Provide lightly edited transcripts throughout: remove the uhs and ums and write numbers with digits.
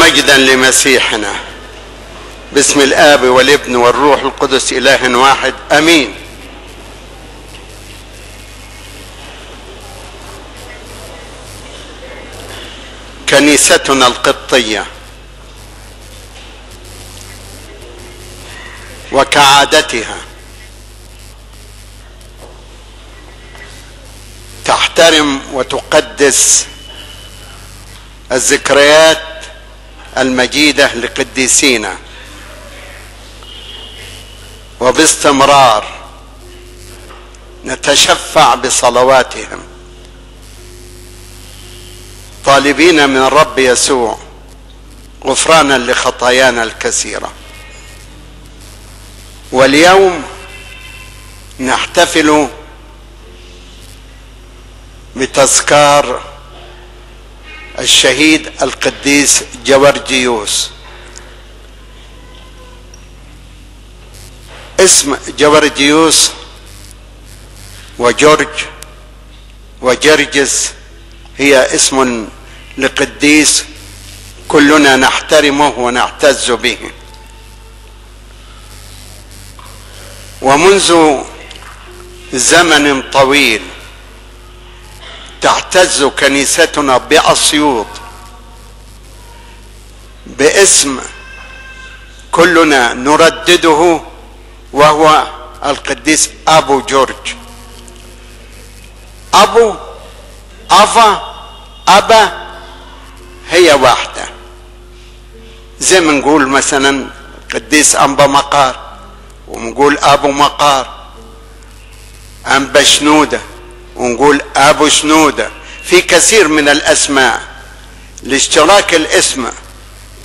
مجدا لمسيحنا. باسم الآب والابن والروح القدس إله واحد، أمين. كنيستنا القبطية وكعادتها تحترم وتقدس الذكريات المجيدة لقديسينا، وباستمرار نتشفع بصلواتهم طالبين من الرب يسوع غفرانا لخطايانا الكثيرة. واليوم نحتفل بتذكار الشهيد القديس جورجيوس. اسم جورجيوس وجورج وجرجس هي اسم لقديس كلنا نحترمه ونعتز به. ومنذ زمن طويل تعتز كنيستنا بأسيوط باسم كلنا نردده، وهو القديس أبو جورج. أبو، أفا، أبا هي واحدة. زي ما نقول مثلا قديس أنبا مقار، ونقول أبو مقار، أنبا شنودة، ونقول أبو شنودة. في كثير من الأسماء لاشتراك الاسم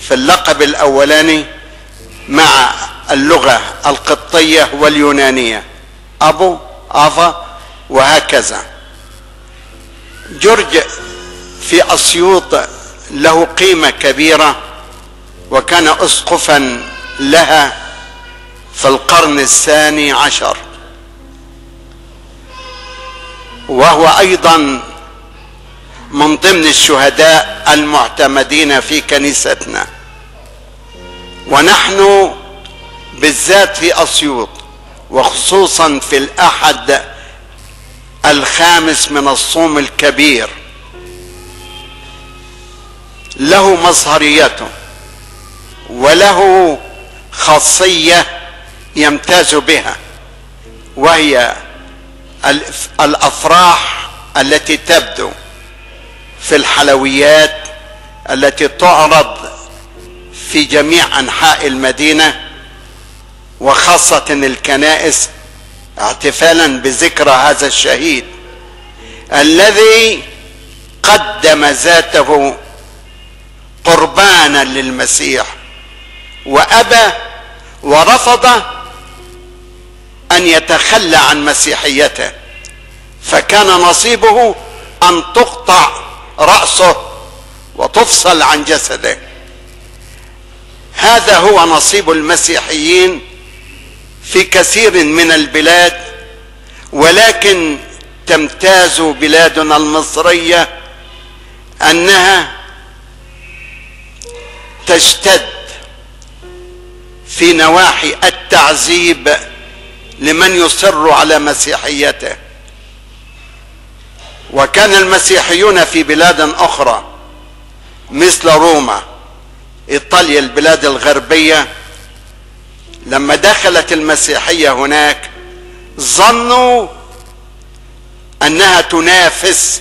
في اللقب الأولاني مع اللغة القبطية واليونانية، أبو، أفا، وهكذا. جورج في أسيوط له قيمة كبيرة، وكان أسقفا لها في القرن الثاني عشر، وهو أيضا من ضمن الشهداء المعتمدين في كنيستنا. ونحن بالذات في أسيوط، وخصوصا في الأحد الخامس من الصوم الكبير، له مظهريته وله خاصية يمتاز بها، وهي الأفراح التي تبدو في الحلويات التي تعرض في جميع أنحاء المدينة، وخاصة الكنائس، احتفالا بذكرى هذا الشهيد الذي قدم ذاته قربانا للمسيح، وأبى ورفض أن يتخلى عن مسيحيته، فكان نصيبه أن تقطع رأسه وتفصل عن جسده. هذا هو نصيب المسيحيين في كثير من البلاد، ولكن تمتاز بلادنا المصرية أنها تشتد في نواحي التعذيب لمن يصر على مسيحيته. وكان المسيحيون في بلاد أخرى مثل روما، إيطاليا، البلاد الغربية، لما دخلت المسيحية هناك ظنوا أنها تنافس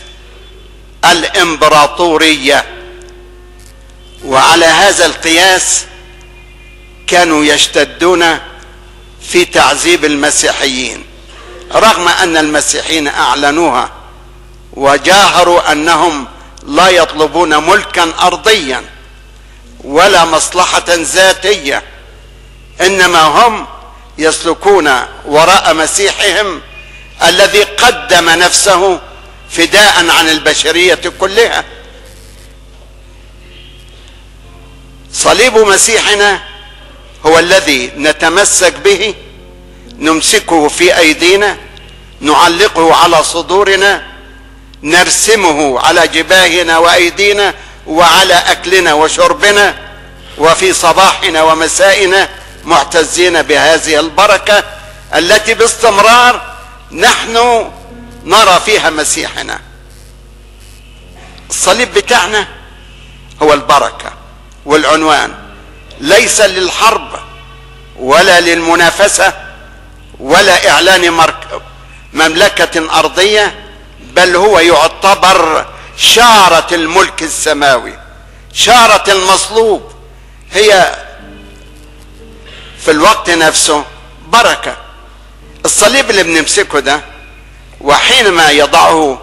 الإمبراطورية، وعلى هذا القياس كانوا يشتدون في تعذيب المسيحيين، رغم أن المسيحيين أعلنوها وجاهروا أنهم لا يطلبون ملكا أرضيا ولا مصلحة ذاتية، إنما هم يسلكون وراء مسيحهم الذي قدم نفسه فداء عن البشرية كلها. صليب مسيحنا هو الذي نتمسك به، نمسكه في أيدينا، نعلقه على صدورنا، نرسمه على جباهنا وأيدينا وعلى أكلنا وشربنا، وفي صباحنا ومسائنا معتزين بهذه البركة التي باستمرار نحن نرى فيها مسيحنا. الصليب بتاعنا هو البركة والعنوان، ليس للحرب ولا للمنافسة ولا إعلان مملكة أرضية، بل هو يعتبر شارة الملك السماوي، شارة المصلوب، هي في الوقت نفسه بركة. الصليب اللي بنمسكه ده، وحينما يضعه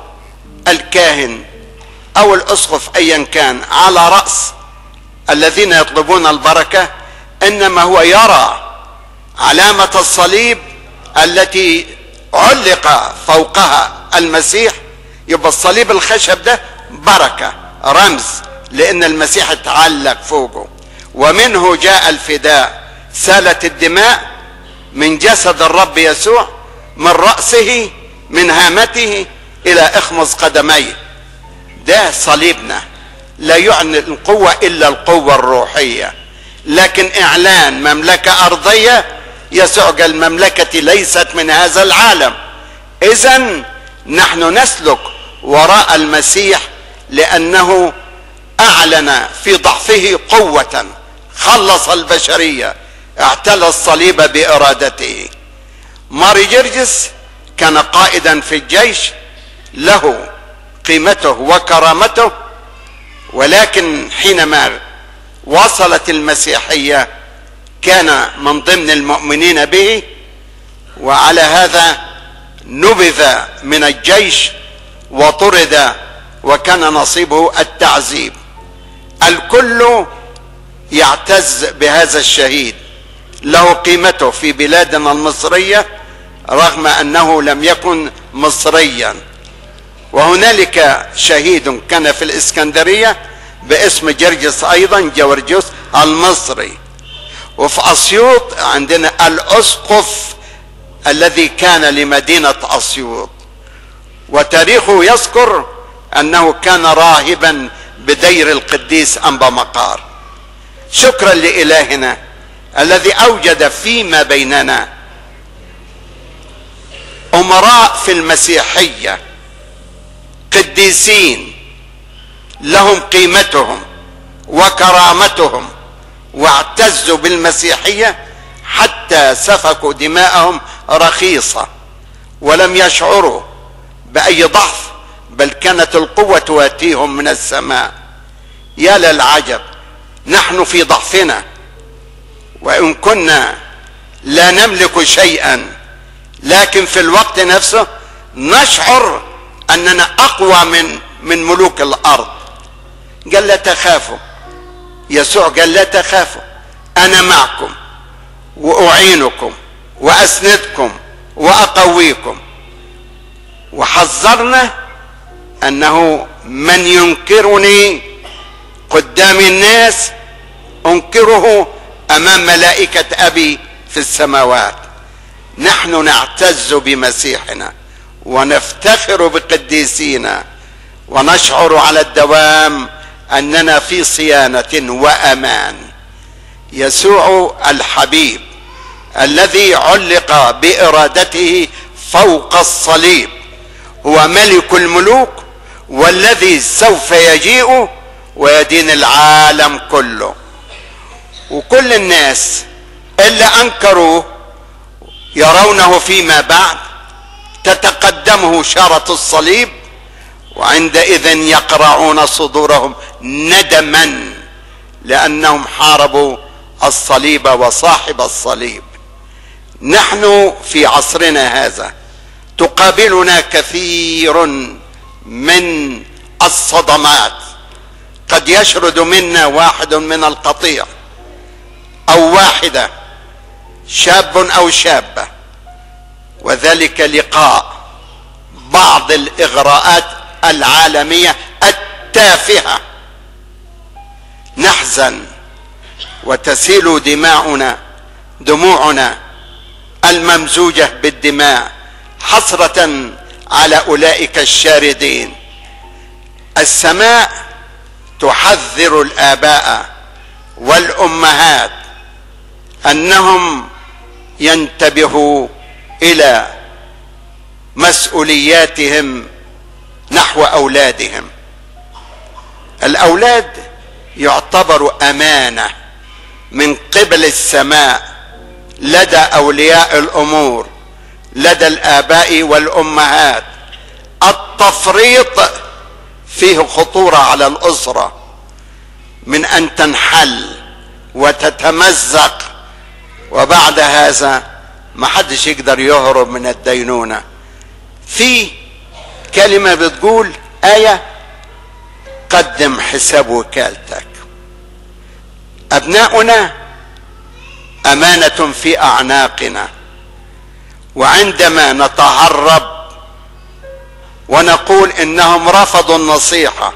الكاهن او الاسقف ايا كان على رأس الذين يطلبون البركة، انما هو يرى علامة الصليب التي علق فوقها المسيح، يبقى الصليب الخشب ده بركة، رمز لان المسيح اتعلق فوقه، ومنه جاء الفداء، سالت الدماء من جسد الرب يسوع، من رأسه، من هامته الى اخمص قدميه. ده صليبنا، لا يعني القوة الا القوة الروحية، لكن اعلان مملكة ارضية. يسوع قال المملكة ليست من هذا العالم. اذن نحن نسلك وراء المسيح لانه اعلن في ضعفه قوة، خلص البشرية، اعتلى الصليب بارادته. ماري جرجس كان قائدا في الجيش، له قيمته وكرامته، ولكن حينما وصلت المسيحية كان من ضمن المؤمنين به، وعلى هذا نبذ من الجيش وطرد، وكان نصيبه التعذيب. الكل يعتز بهذا الشهيد، له قيمته في بلادنا المصرية رغم انه لم يكن مصريا. وهنالك شهيد كان في الاسكندرية باسم جرجس ايضا، جورجيوس المصري. وفي اسيوط عندنا الاسقف الذي كان لمدينة اسيوط، وتاريخه يذكر انه كان راهبا بدير القديس انبا مقار. شكرا لإلهنا الذي اوجد فيما بيننا امراء في المسيحية، قديسين لهم قيمتهم وكرامتهم، واعتزوا بالمسيحية حتى سفكوا دماءهم رخيصة، ولم يشعروا بأي ضعف، بل كانت القوة تأتيهم من السماء. يا للعجب، نحن في ضعفنا وإن كنا لا نملك شيئا، لكن في الوقت نفسه نشعر أننا أقوى من ملوك الأرض. قال لا تخافوا، يسوع قال لا تخافوا، أنا معكم وأعينكم وأسندكم وأقويكم. وحذرنا أنه من ينكرني قدام الناس أنكره أمام ملائكة أبي في السماوات. نحن نعتز بمسيحنا ونفتخر بقديسينا، ونشعر على الدوام أننا في صيانة وأمان. يسوع الحبيب الذي علق بإرادته فوق الصليب هو ملك الملوك، والذي سوف يجيء ويدين العالم كله. وكل الناس اللي أنكروا يرونه فيما بعد تتقدمه شارة الصليب، وعندئذ يقرعون صدورهم ندما لأنهم حاربوا الصليب وصاحب الصليب. نحن في عصرنا هذا تقابلنا كثير من الصدمات، قد يشرد منا واحد من القطيع أو واحدة، شاب أو شابة، وذلك لقاء بعض الإغراءات العالمية التافهة. نحزن وتسيل دموعنا الممزوجة بالدماء حسرة على أولئك الشاردين. السماء تحذر الآباء والأمهات أنهم ينتبهوا إلى مسؤولياتهم نحو أولادهم. الأولاد يعتبروا أمانة من قبل السماء لدى أولياء الأمور، لدى الآباء والأمهات. التفريط فيه خطورة على الأسرة من أن تنحل وتتمزق، وبعد هذا ما حدش يقدر يهرب من الدينونة. في كلمة بتقول آية: قدم حساب وكالتك. أبناؤنا أمانة في أعناقنا، وعندما نتهرب ونقول إنهم رفضوا النصيحة،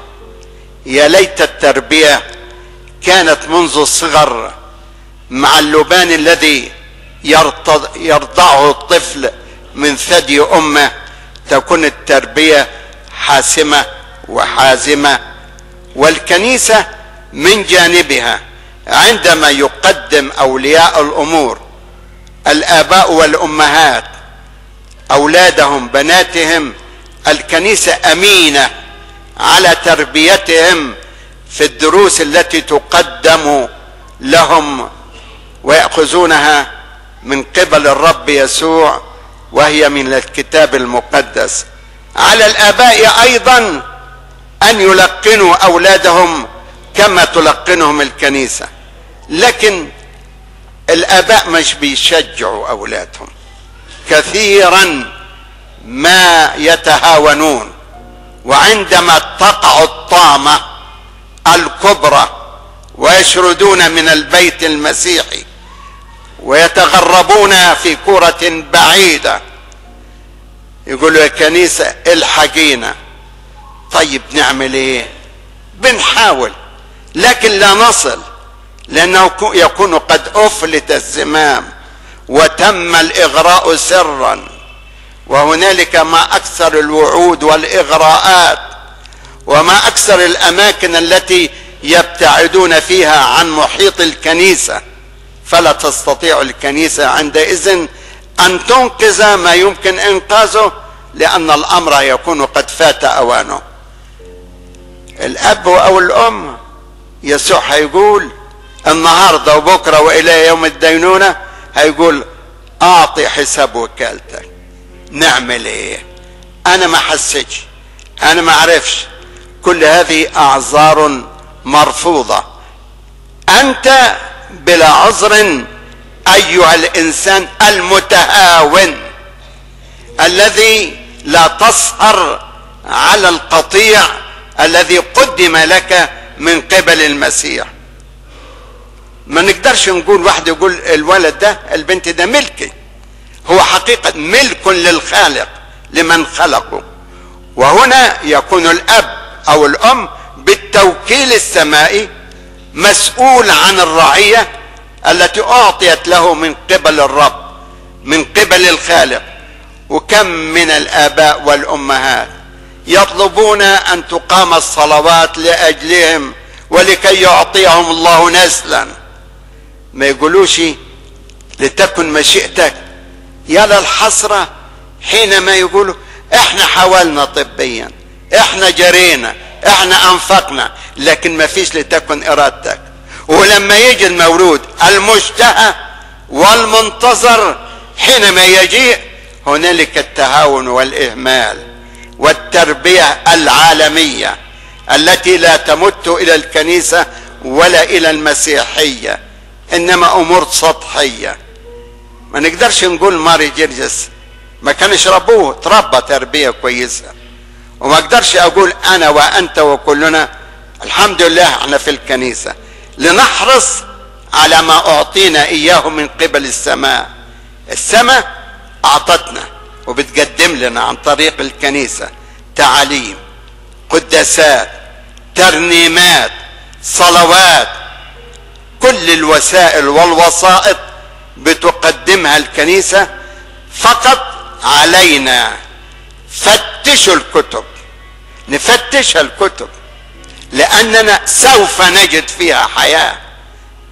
يا ليت التربية كانت منذ الصغر مع اللبان الذي يرضعه الطفل من ثدي أمه، تكون التربية حاسمة وحازمة. والكنيسة من جانبها عندما يقدم أولياء الأمور الآباء والأمهات أولادهم بناتهم، الكنيسة أمينة على تربيتهم في الدروس التي تقدم لهم ويأخذونها من قبل الرب يسوع، وهي من الكتاب المقدس. على الآباء أيضا أن يلقنوا أولادهم كما تلقنهم الكنيسة، لكن الآباء مش بيشجعوا أولادهم، كثيرا ما يتهاونون. وعندما تقع الطامة الكبرى ويشردون من البيت المسيحي ويتغربون في كرة بعيدة، يقولوا يا كنيسة الحقينا. طيب نعمل ايه؟ بنحاول لكن لا نصل، لأنه يكون قد أفلت الزمام وتم الإغراء سرا. وهنالك ما أكثر الوعود والإغراءات، وما أكثر الأماكن التي يبتعدون فيها عن محيط الكنيسة، فلا تستطيع الكنيسة عندئذ أن تنقذ ما يمكن إنقاذه، لأن الأمر يكون قد فات أوانه. الأب أو الأم يسوع هيقول النهارده وبكره والى يوم الدينونه، هيقول اعطي حساب وكالتك. نعمل ايه؟ انا ما حسيتش، انا ما عرفش، كل هذه اعذار مرفوضه. انت بلا عذر ايها الانسان المتهاون الذي لا تسهر على القطيع الذي قدم لك من قبل المسيح. ما نقدرش نقول واحد يقول الولد ده البنت ده ملكي، هو حقيقة ملك للخالق لمن خلقه. وهنا يكون الأب أو الأم بالتوكيل السمائي مسؤول عن الرعية التي أعطيت له من قبل الرب، من قبل الخالق. وكم من الآباء والأمهات يطلبون أن تقام الصلوات لأجلهم ولكي يعطيهم الله نسلا، ما يقولوش لتكن مشيئتك. يا للحسرة حينما يقولوا احنا حاولنا طبيا، احنا جرينا، احنا انفقنا، لكن ما فيش لتكن ارادتك. ولما يجي المولود المشتهى والمنتظر حينما يجيء، هنالك التهاون والإهمال والتربية العالمية التي لا تمت إلى الكنيسة ولا إلى المسيحية، إنما أمور سطحية. ما نقدرش نقول ماري جيرجس ما كانش ربوه تربى تربية كويسة، وما اقدرش أقول أنا وأنت وكلنا الحمد لله احنا في الكنيسة. لنحرص على ما أعطينا إياه من قبل السماء. السماء أعطتنا وبتقدم لنا عن طريق الكنيسة تعاليم، قداسات، ترنيمات، صلوات، كل الوسائل والوسائط بتقدمها الكنيسة. فقط علينا فتشوا الكتب، نفتش الكتب لأننا سوف نجد فيها حياة.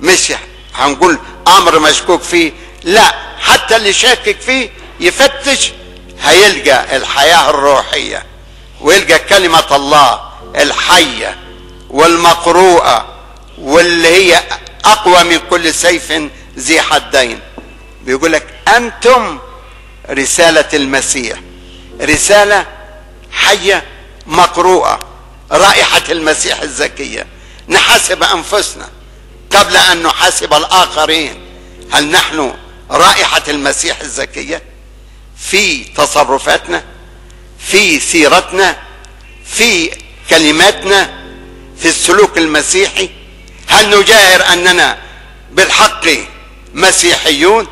مش هنقول امر مشكوك فيه، لا، حتى اللي شاكك فيه يفتش، هيلقى الحياة الروحية ويلقى كلمة الله الحية والمقروءة واللي هي اقوى من كل سيف ذي حدين. بيقول لك انتم رسالة المسيح، رسالة حية مقروءة، رائحة المسيح الزكية. نحاسب انفسنا قبل ان نحاسب الاخرين، هل نحن رائحة المسيح الزكية في تصرفاتنا، في سيرتنا، في كلماتنا، في السلوك المسيحي؟ هل نجاهر اننا بالحق مسيحيون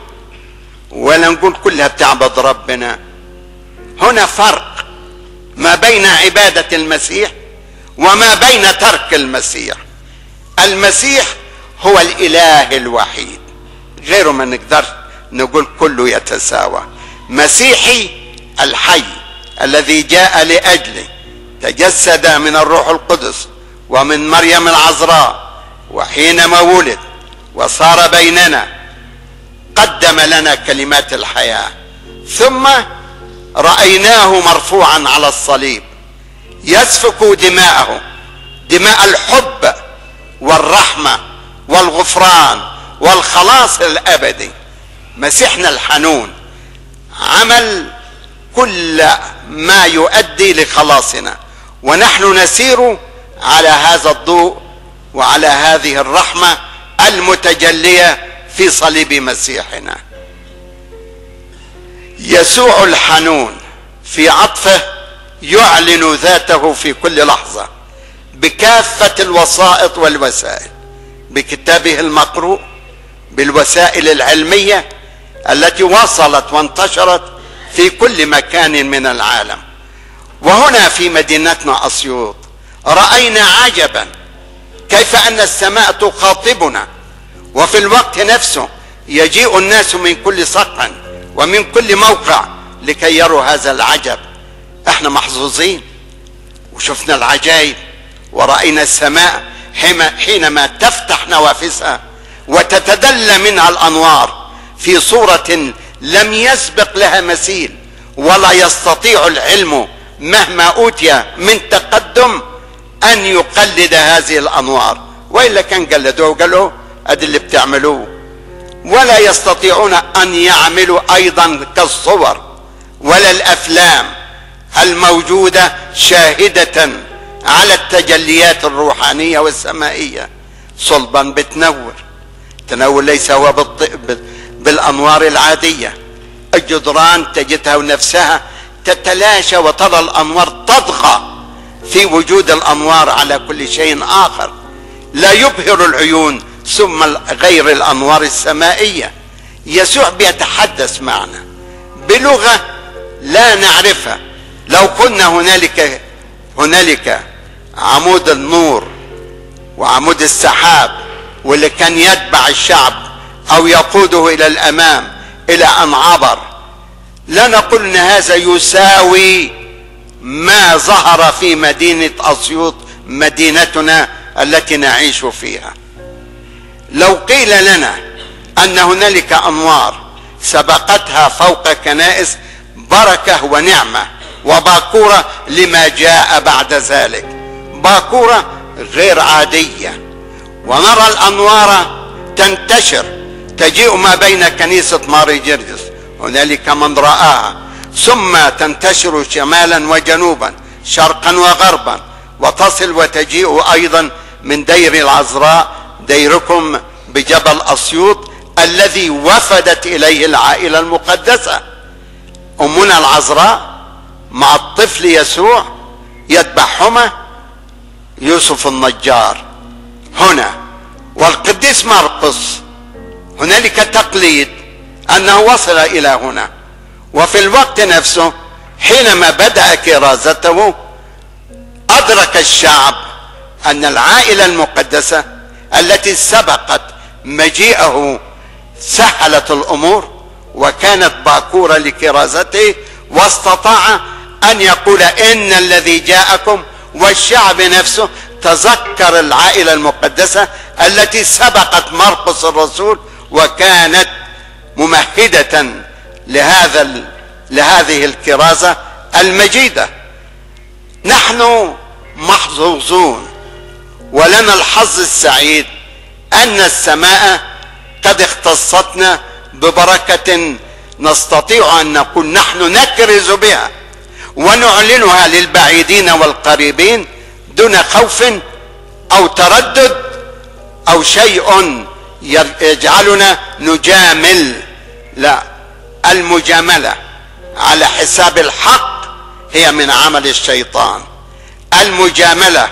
ولا نقول كلها بتعبد ربنا؟ هنا فرق ما بين عبادة المسيح وما بين ترك المسيح. المسيح هو الاله الوحيد، غيره ما نقدر نقول كله يتساوى. مسيحي الحي الذي جاء لأجله، تجسد من الروح القدس ومن مريم العذراء، وحينما ولد وصار بيننا قدم لنا كلمات الحياة، ثم رأيناه مرفوعا على الصليب يسفك دماءه، دماء الحب والرحمة والغفران والخلاص الأبدي. مسيحنا الحنون عمل كل ما يؤدي لخلاصنا، ونحن نسير على هذا الضوء وعلى هذه الرحمة المتجلية في صليب مسيحنا. يسوع الحنون في عطفه يعلن ذاته في كل لحظة بكافة الوسائط والوسائل، بكتابه المقروء، بالوسائل العلمية التي وصلت وانتشرت في كل مكان من العالم. وهنا في مدينتنا أسيوط رأينا عجبا كيف أن السماء تخاطبنا، وفي الوقت نفسه يجيء الناس من كل صقع ومن كل موقع لكي يروا هذا العجب. احنا محظوظين وشفنا العجائب ورأينا السماء حينما تفتح نوافذها وتتدلى منها الأنوار في صورة لم يسبق لها مثيل، ولا يستطيع العلم مهما أوتي من تقدم أن يقلد هذه الأنوار، وإلا كان قلدوه وقالوا أدي اللي بتعملوه. ولا يستطيعون أن يعملوا أيضا كالصور ولا الأفلام الموجودة شاهدة على التجليات الروحانية والسمائية. صلبا بتنور، تنور ليس هو بالأنوار العادية. الجدران تجدها ونفسها تتلاشى وترى الأنوار تضغى في وجود الأنوار على كل شيء آخر لا يبهر العيون ثم غير الأنوار السمائية. يسوع بيتحدث معنا بلغة لا نعرفها. لو كنا هنالك عمود النور وعمود السحاب واللي كان يتبع الشعب أو يقوده إلى الأمام إلى أن عبر، لا نقول أن هذا يساوي ما ظهر في مدينة أسيوط مدينتنا التي نعيش فيها. لو قيل لنا أن هنالك أنوار سبقتها فوق كنائس بركة ونعمة وباكورة لما جاء بعد ذلك، باكورة غير عادية، ونرى الأنوار تنتشر تجيء ما بين كنيسة ماري جرجس، هنالك من رآها، ثم تنتشر شمالا وجنوبا شرقا وغربا، وتصل وتجيء أيضا من دير العذراء، ديركم بجبل أسيوط الذي وفدت إليه العائلة المقدسة. أمنا العذراء مع الطفل يسوع يتبعهما يوسف النجار هنا، والقديس مرقس هنالك تقليد أنه وصل إلى هنا. وفي الوقت نفسه حينما بدأ كرازته أدرك الشعب أن العائلة المقدسة التي سبقت مجيئه سهلت الأمور وكانت باكورة لكرازته، واستطاع أن يقول إن الذي جاءكم، والشعب نفسه تذكر العائلة المقدسة التي سبقت مرقس الرسول وكانت ممهدة لهذه الكرازة المجيدة. نحن محظوظون ولنا الحظ السعيد أن السماء قد اختصتنا ببركة نستطيع أن نقول نحن نكرز بها ونعلنها للبعيدين والقريبين دون خوف أو تردد أو شيء يجعلنا نجامل. لا، المجاملة على حساب الحق هي من عمل الشيطان. المجاملة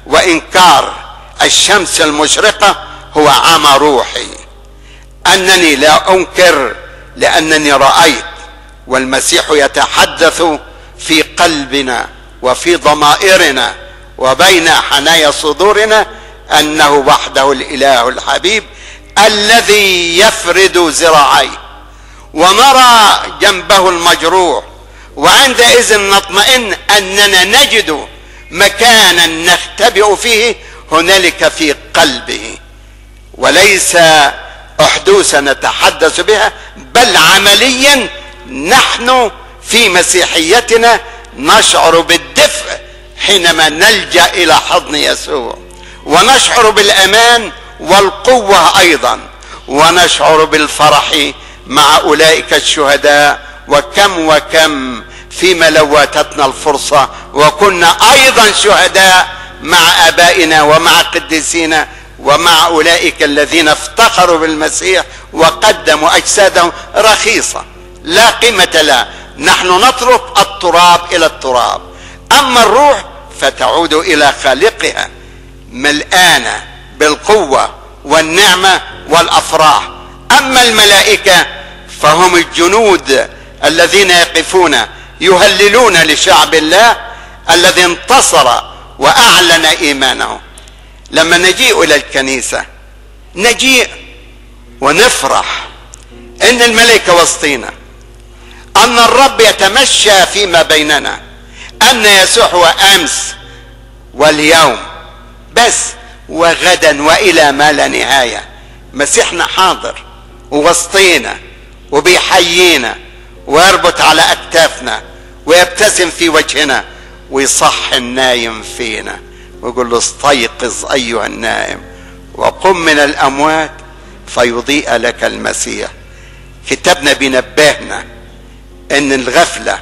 وإنكار الشمس المشرقة هو عمى روحي. أنني لا أنكر لأنني رأيت، والمسيح يتحدث في قلبنا وفي ضمائرنا وبين حنايا صدورنا أنه وحده الإله الحبيب الذي يفرد ذراعيه، ونرى جنبه المجروح، وعندئذ نطمئن أننا نجد مكانا نختبئ فيه هنالك في قلبه، وليس أحدوثا نتحدث بها بل عمليا. نحن في مسيحيتنا نشعر بالدفء حينما نلجأ إلى حضن يسوع، ونشعر بالأمان والقوة أيضا، ونشعر بالفرح مع أولئك الشهداء. وكم فيما لواتتنا الفرصة وكنا أيضا شهداء مع آبائنا ومع قديسينا ومع أولئك الذين افتخروا بالمسيح وقدموا أجسادهم رخيصة لا قيمة لها. نحن نترك التراب إلى التراب، أما الروح فتعود إلى خالقها ملآنة بالقوة والنعمة والأفراح. أما الملائكة فهم الجنود الذين يقفون يهللون لشعب الله الذي انتصر وأعلن إيمانه. لما نجيء إلى الكنيسة نجيء ونفرح إن الملائكة وسطينا، أن الرب يتمشى فيما بيننا، أن يسوع هو أمس واليوم بس وغدا وإلى ما لا نهاية. مسيحنا حاضر ووسطينا وبيحيينا ويربط على أكتافنا ويبتسم في وجهنا ويصح النايم فينا ويقول له استيقظ أيها النائم وقم من الأموات فيضيء لك المسيح. كتابنا بينبهنا ان الغفلة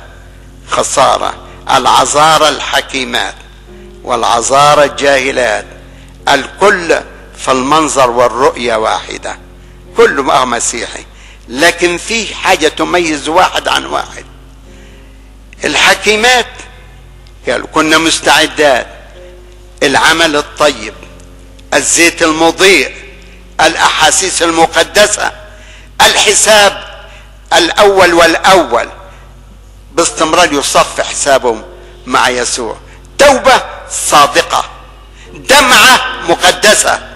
خسارة. العذارى الحكيمات والعذارى الجاهلات الكل في المنظر والرؤية واحدة، كله بقى مسيحي، لكن في حاجة تميز واحد عن واحد. الحكيمات قالوا كنا مستعدات، العمل الطيب، الزيت المضيء، الأحاسيس المقدسة، الحساب الأول والأول باستمرار يصف حسابهم مع يسوع، توبة صادقة، دمعة مقدسة.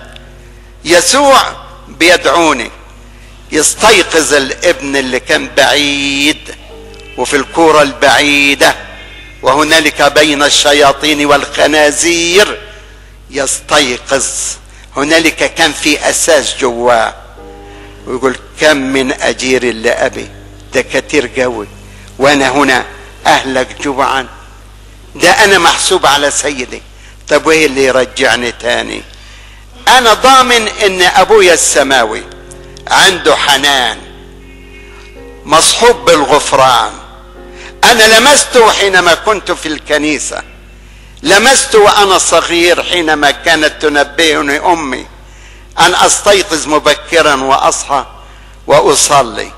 يسوع بيدعوني يستيقظ الابن اللي كان بعيد وفي الكورة البعيدة وهنالك بين الشياطين والخنازير، يستيقظ هنالك كان في أساس جواه، ويقول كم من أجير لأبي، ده كتير قوي وأنا هنا أهلك جوعا، ده أنا محسوب على سيدي. طب وإيه اللي يرجعني تاني؟ أنا ضامن إن أبويا السماوي عنده حنان مصحوب بالغفران. أنا لمسته حينما كنت في الكنيسة، لمسته وأنا صغير حينما كانت تنبهني أمي أن أستيقظ مبكرا وأصحى وأصلي.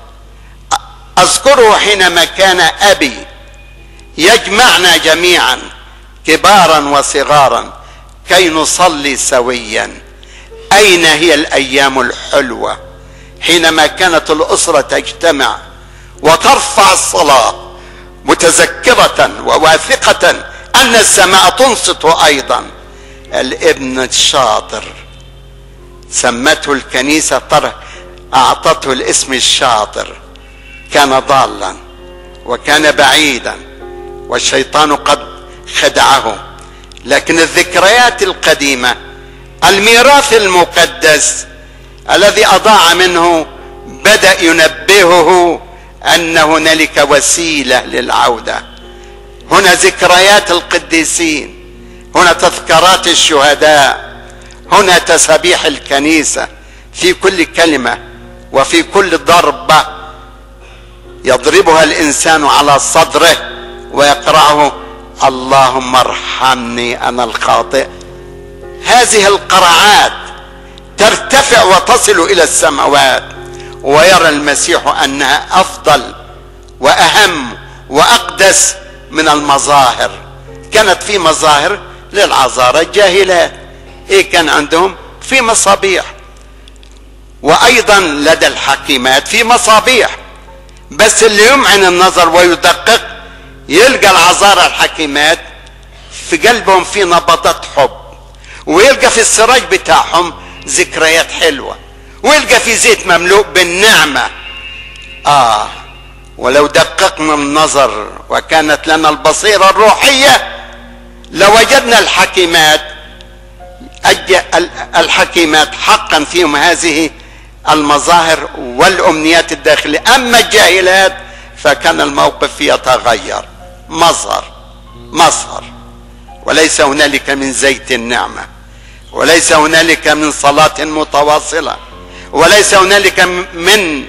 أذكره حينما كان أبي يجمعنا جميعا كبارا وصغارا كي نصلي سويا. أين هي الأيام الحلوة حينما كانت الأسرة تجتمع وترفع الصلاة متذكرة وواثقة أن السماء تنصت أيضا. الابن الشاطر سمته الكنيسة أعطته الاسم الشاطر، كان ضالا وكان بعيدا والشيطان قد خدعه، لكن الذكريات القديمة الميراث المقدس الذي أضاع منه بدأ ينبهه أن هنالك وسيلة للعودة. هنا ذكريات القديسين، هنا تذكارات الشهداء، هنا تسابيح الكنيسة. في كل كلمة وفي كل ضربة يضربها الإنسان على صدره ويقرأه: اللهم ارحمني أنا الخاطئ. هذه القرعات ترتفع وتصل إلى السماوات، ويرى المسيح أنها أفضل وأهم وأقدس من المظاهر. كانت في مظاهر للعذارى الجاهلات، إيه كان عندهم؟ في مصابيح، وأيضا لدى الحكيمات في مصابيح، بس اللي يمعن النظر ويدقق يلقى العذارى الحكيمات في قلبهم في نبضات حب، ويلقى في السراج بتاعهم ذكريات حلوة، ويلقى في زيت مملوء بالنعمة. ولو دققنا النظر وكانت لنا البصيرة الروحية لوجدنا الحكيمات حقا فيهم هذه المظاهر والأمنيات الداخلية. أما الجاهلات فكان الموقف يتغير، مظهر، وليس هنالك من زيت النعمة، وليس هنالك من صلاة متواصلة، وليس هنالك من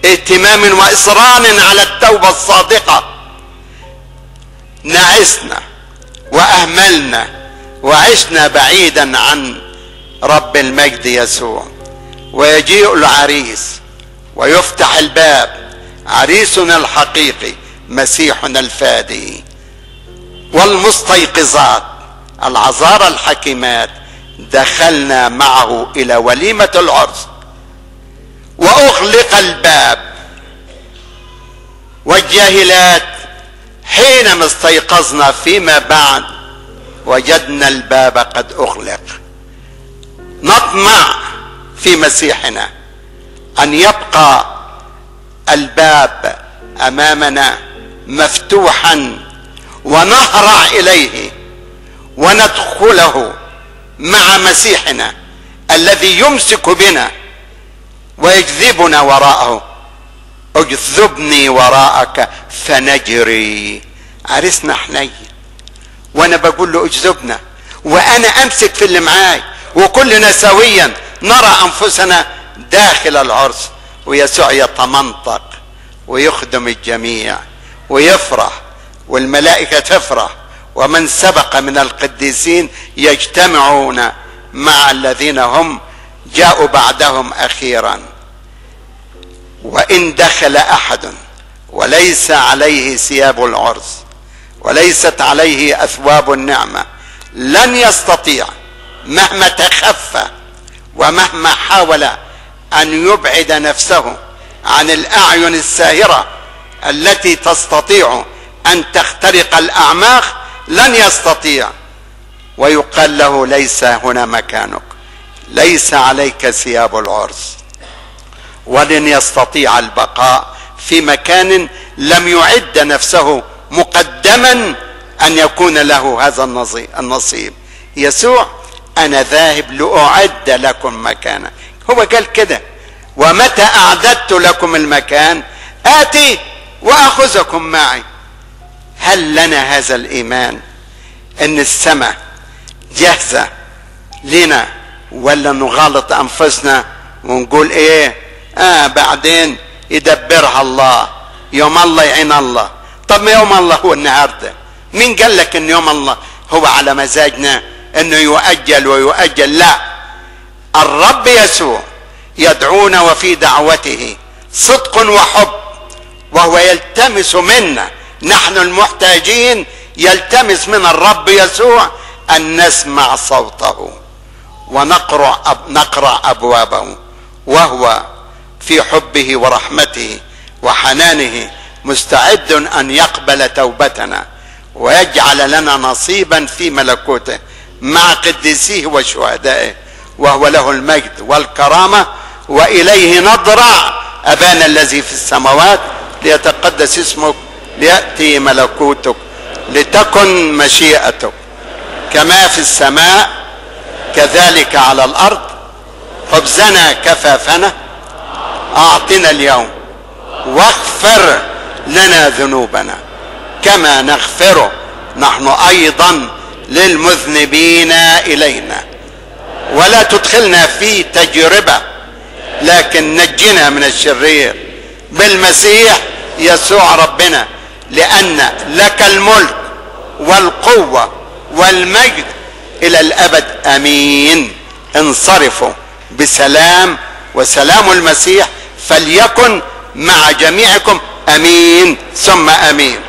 اهتمام وإصرار على التوبة الصادقة. نعسنا وأهملنا وعشنا بعيدا عن رب المجد يسوع، ويجيء العريس ويفتح الباب، عريسنا الحقيقي مسيحنا الفادي. والمستيقظات العذارى الحكيمات دخلنا معه إلى وليمة العرس، وأغلق الباب. والجاهلات حينما استيقظنا فيما بعد وجدنا الباب قد أغلق. نطمع في مسيحنا أن يبقى الباب أمامنا مفتوحا، ونهرع إليه وندخله مع مسيحنا الذي يمسك بنا ويجذبنا وراءه. اجذبني وراءك فنجري. عرسنا حنين، وانا بقول له اجذبنا، وانا امسك في اللي معاي، وكلنا سويا نرى انفسنا داخل العرس، ويسوع يتمنطق ويخدم الجميع ويفرح، والملائكة تفرح، ومن سبق من القديسين يجتمعون مع الذين هم جاءوا بعدهم أخيرا. وإن دخل أحد وليس عليه ثياب العرس وليست عليه أثواب النعمة لن يستطيع مهما تخفى ومهما حاول أن يبعد نفسه عن الأعين الساهرة التي تستطيع أن تخترق الأعماق، لن يستطيع. ويقال له: ليس هنا مكانك، ليس عليك ثياب العرس. ولن يستطيع البقاء في مكان لم يعد نفسه مقدما أن يكون له هذا النصيب. يسوع: أنا ذاهب لأعد لكم مكانا. هو قال كده: ومتى أعددت لكم المكان آتي وأخذكم معي. هل لنا هذا الإيمان أن السماء جاهزة لنا، ولا نغالط أنفسنا ونقول إيه بعدين يدبرها الله، يوم الله يعين الله؟ طب ما يوم الله هو النهارده. مين قال لك ان يوم الله هو على مزاجنا انه يؤجل ويؤجل؟ لا، الرب يسوع يدعونا وفي دعوته صدق وحب، وهو يلتمس منا نحن المحتاجين، يلتمس من الرب يسوع ان نسمع صوته ونقرع ابوابه، وهو في حبه ورحمته وحنانه مستعد ان يقبل توبتنا ويجعل لنا نصيبا في ملكوته مع قديسيه وشهدائه، وهو له المجد والكرامة، وإليه نضرع. أبانا الذي في السماوات ليتقدس اسمك، ليأتي ملكوتك، لتكن مشيئتك كما في السماء كذلك على الارض خبزنا كفافنا اعطنا اليوم واغفر لنا ذنوبنا كما نغفر نحن ايضا للمذنبين الينا ولا تدخلنا في تجربة لكن نجنا من الشرير بالمسيح يسوع ربنا، لأن لك الملك والقوة والمجد إلى الأبد آمين. انصرفوا بسلام، وسلام المسيح فليكن مع جميعكم. آمين ثم آمين.